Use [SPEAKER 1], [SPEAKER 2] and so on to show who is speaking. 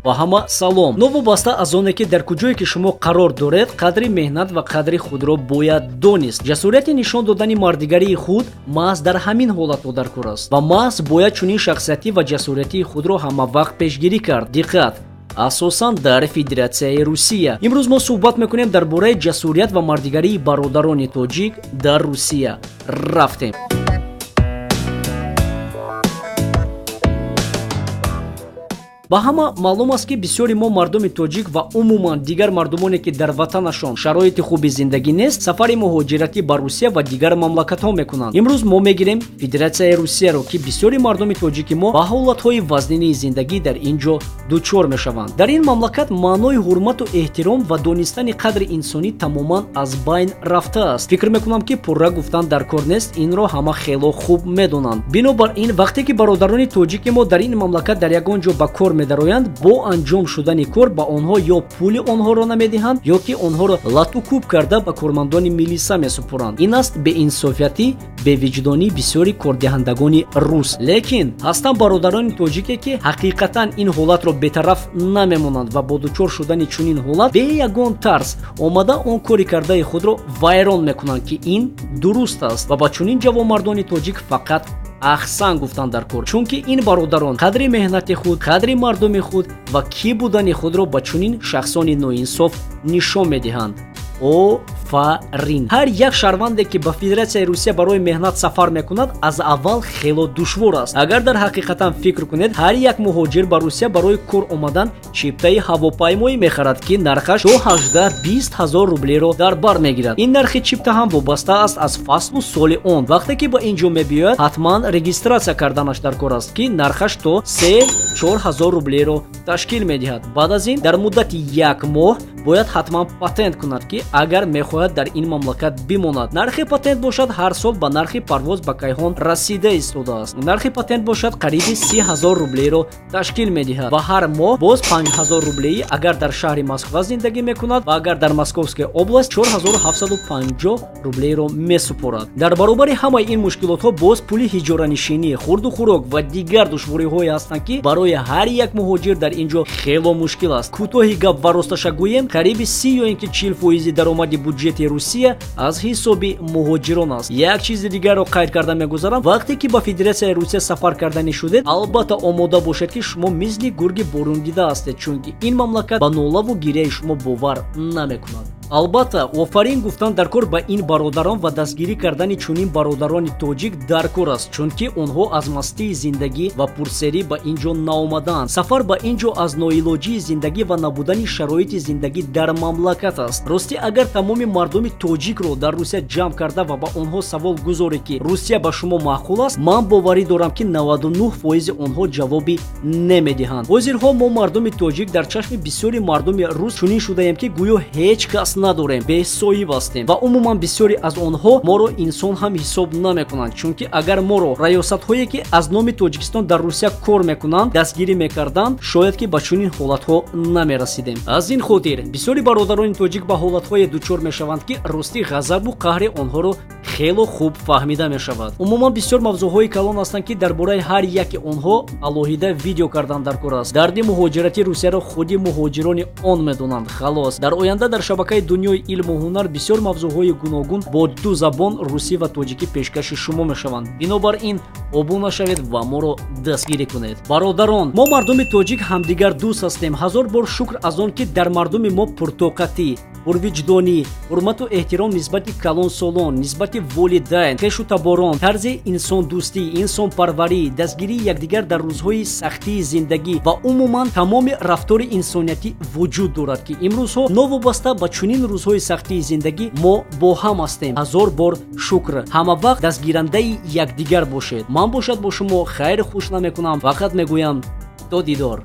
[SPEAKER 1] Ба ҳама салом. Новобаста аз оне, ки дар куҷое ки шумо қарор доред, қадри меҳнат ва қадри худро бояд донист. Ҷасорияти нишон додани мардигарии худ маҳз дар ҳамин ҳолатҳо дар кор аст ва маҳз бояд чунин шахсиятӣ ва ҷасориятии худро ҳама вақт пешгирӣ кард. Диққат! Асосан дар Федератсияи Русия. Имрӯз мо суҳбат мекунем дар бораи ҷасорият ва мардигарии бародарони тоҷик дар Русия. Рафтем! Ба ҳама маълум аст, ки бисёри мо мардуми тоҷик ва умуман дигар мардумоне, ки дар ватанашон шароити хуби зиндагӣ нест, сафари муҳоҷиратӣ ба Русия ва дигар мамлакатҳо мекунанд. Имрӯз мо мегирем Федератсияи Русияро, ки бисёри мардуми тоҷики мо ба ҳолатҳои вазнинии зиндагӣ дар ин ҷо дучор мешаванд. Дар ин мамлакат маънои ҳурмату эҳтиром ва донистани қадри инсонӣ тамоман аз байн рафтааст. Фикр мекунам, ки пурра гуфтан дар кор нест, инро ҳама хело хуб медонанд. Бинобар ин, вақте ки бародарони тоҷики мо дар ин мамлакат дар ягон ҷо ба кор медароянд, бо анҷом шудани кор ба онҳо ё пули онҳоро намедиҳанд, ё ки онҳоро лату кӯб карда ба кормандони милиса месупоранд. Ин аст беинсофиятӣ, бевиҷдонии бисёри кордиҳандагони рус. Лекин ҳастанд бародарони тоҷике, ки ҳақиқатан ин ҳолатро бетараф намемонанд ва бо дучор шудани чунин ҳолат бе ягон тарс омада он кори кардаи худро вайрон мекунанд, ки ин дуруст аст ва ба чунин ҷавонмардони тоҷик фақат аҳсан гуфтан дар кор, чунки ин бародарон қадри меҳнати худ, қадри мардуми худ ва кӣ будани худро ба чунин шахсони ноинсоф нишон медиҳанд. Офарин! Ҳар як шаҳрванде, ки ба Федератсияи Русия барои меҳнат сафар мекунад, аз аввал хело душвор аст. Агар дар ҳақиқатан фикр кунед, ҳар як муҳоҷир ба Русия барои кор омадан чиптаи ҳавопаймоӣ мехарад, ки нархаш то 18-20 ҳазор рублеро дар бар мегирад. Ин нархи чипта ҳам вобаста аст аз фаслу соли он. Вақте ки ба ин ҷо мебиёяд, ҳатман регистратсия карданаш дар кор аст, ки нархаш то 3-4 ҳазор рублеро ташкил медиҳад. Баъд аз ин дар муддати як моҳ бояд ҳатман патент кунад, ки агар мехоҳад дар ин мамлакат бимонад. Нархи патент бошад ҳар сол ба нархи парвоз ба кайҳон расида истодааст. Нархи патент бошад қариби 30 ҳазор рублеро ташкил медиҳад ва ҳар моҳ боз 5 ҳазор рублеи, агар дар шаҳри Москва зиндагӣ мекунад ва агар дар Московская область 4750 рублеро месупорад. Дар баробари ҳамаи ин мушкилотҳо боз пули ҳиҷоранишинӣ, хурду хӯрок ва дигар душвориҳое ҳастанд, ки барои ҳар як муҳоҷир дар ин ҷо хело мушкил аст. Кӯтоҳи гап ва росташа гӯем, қариби 30 ё ин ки 40 фоизи даромади буҷети Русия аз ҳисоби муҳоҷирон аст. Як чизи дигарро қайд карда мегузарам. Вақте ки ба Федератсияи Русия сафар карданӣ шудед, албатта омода бошед, ки шумо мисли гурги борундида ҳастед, чунки ин мамлакат ба нолаву гиряи шумо бовар намекунад. Албатта, офарин гуфтан дар кор ба ин бародарон ва дастгирӣ кардани чунин бародарони тоҷик дар кор аст, чунки онҳо аз мастии зиндагӣ ва пурсерӣ ба ин ҷо наомадаанд. Сафар ба ин ҷо аз ноилоҷии зиндагӣ ва набудани шароити зиндагӣ дар мамлакат аст. Ростӣ, агар тамоми мардуми тоҷикро дар Русия ҷамъ карда ва ба онҳо савол гузоред, ки Русия ба шумо маъқул аст, ман боварӣ дорам, ки 99 фоизи онҳо ҷавоби намедиҳанд. Ҳозирҳо мо мардуми тоҷик дар чашми бисёри мардуми рус чунин шудаем, ки гӯё ҳеҷ кас надорем, бесоҳиб ҳастем ва умуман бисёре аз онҳо моро инсон ҳам ҳисоб намекунанд, чунки агар моро раёсатҳое, ки аз номи Тоҷикистон дар Русия кор мекунанд, дастгирӣ мекарданд, шояд ки ба чунин ҳолатҳо намерасидем. Аз ин хотир бисёри бародарони тоҷик ба ҳолатҳое дучор мешаванд, ки ростӣ ғазабу қаҳри онҳоро хело хуб фаҳмида мешавад. Умуман бисёр мавзӯъҳои калон ҳастанд, ки дар бораи ҳар яке онҳо алоҳида видео кардан дар кор аст. Дарди муҳоҷирати Русияро худи муҳоҷирони он медонанд. Халос, дар оянда дар шабакаи Дунёи илму ҳунар бисёр мавзӯъҳои гуногун бо ду забон, русӣ ва тоҷикӣ, пешкаши шумо мешаванд. Бинобар ин обуна шавед ва моро дастгирӣ кунед. Бародарон, мо мардуми тоҷик ҳамдигар дӯст ҳастем. Ҳазор бор шукр аз он, ки дар мардуми мо пуртоқатӣ, пурвиҷдонӣ, ҳурмату эҳтиром нисбати калонсолон, нисбати волидайн, хешу таборон, тарзи инсондӯстӣ, инсонпарварӣ, дастгирии якдигар дар рӯзҳои сахтии зиндагӣ ва умуман тамоми рафтори инсониятӣ вуҷуд дорад, ки имрӯзҳо новобаста ба чунин рӯзҳои сахтии зиндагӣ мо бо ҳам ҳастем. Ҳазор бор шукр. Ҳама вақт дастгирандаи якдигар бошед. Ман бошад бо шумо хайру хуш намекунам, фақат мегӯям то дидор.